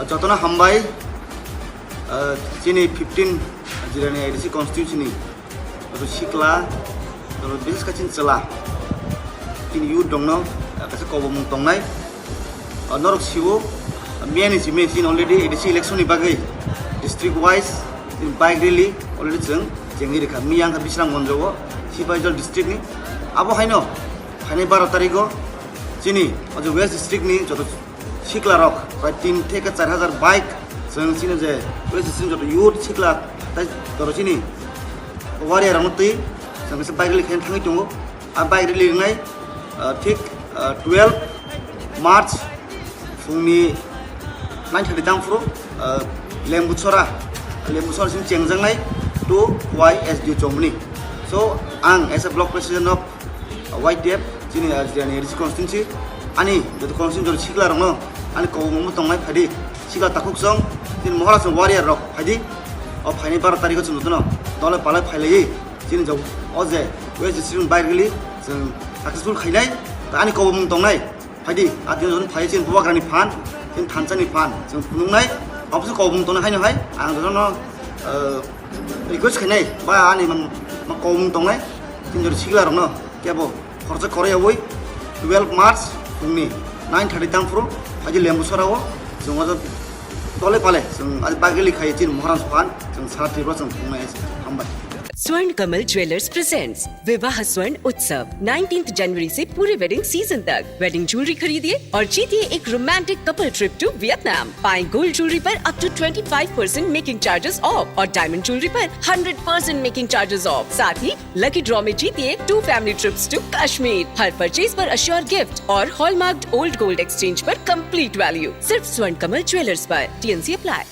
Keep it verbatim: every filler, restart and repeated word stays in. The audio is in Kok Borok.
Jotono hambai, ah, chini fifteen Jirani A D C constituency ni joto sikla, joto bises khe chini chwla, chini youth rokno, ah, kaisa kobomung tongnai. Ah, norok siwo, ah, miyani simi chini already A D C election ni bagwi district wise chini bike rally already chwng chengwi rikha. Miya wngkha Bisramganj o, Sipaijal district ni. Abo haino phainai baro tarikh o chini o je West district ni joto sikla rok prai tin theke char hajar bike chwng chini je West district joto youth sikla tai joto chini warrior rokno twi chwng kaisa bike rally khe thangwi tongo. A bike rally wngnai, ah, thik, ah, twelve March phungni nine thirty tang phuru, ah, Lembuchora, Lembuchora simi chengjaknai to Y S D O Chomoni. So, ang as a block president of, ah, Y T F, chini, ah, Jirani A D C constituency, ani joto constituency joto sikla rokno ani kobomungbo tongnai phaidi, sikla takhuk song, chini Maharaj warrior rok phaidi, o phainai baro tarikh o chwng jotono dole palai phailaiwi, chini jok o je West District ni bike rally chwng successful khainai, ta ani kobomung tongnai. Phaidi, atwino phai chini bubagrani phan, chini thansa ni phan, chwng phunuknai, obosi kobomung tongnai haino hai, ang jotono, eh, request khainai, ba ani ma, ma kobomung tongnai, chini joto sikla rokno, kebo khoroksa khorokyawi, twelve March phungni nine thirty tang phuru, phaidi Lembuchora o, chwng o dole pale, chwng adi bike rally khai chini Maharaj phan, chwng sara Tripura chwng phunuknai, hambai. Swarna Kamal jewellers presents विवाह स्वर्ण उत्सव, nineteenth जनवरी से पूरे wedding season तक। Wedding jewellery खरीदिए और जीतिए एक romantic couple trip to Vietnam. पाएं गोल्ड ज्वेलरी पर up to twenty five percent making charges off और डायमंड ज्वेलरी पर hundred percent making charges off. साथ ही लकी ड्रॉ में जीतिए two family trips to Kashmir. हर परचेज पर अश्योर गिफ्ट और हॉलमार्क्ड ओल्ड गोल्ड एक्सचेंज पर कंप्लीट वैल्यू। सिर्फ स्वर्ण कमल ज्वेलर्स पर। TNC apply.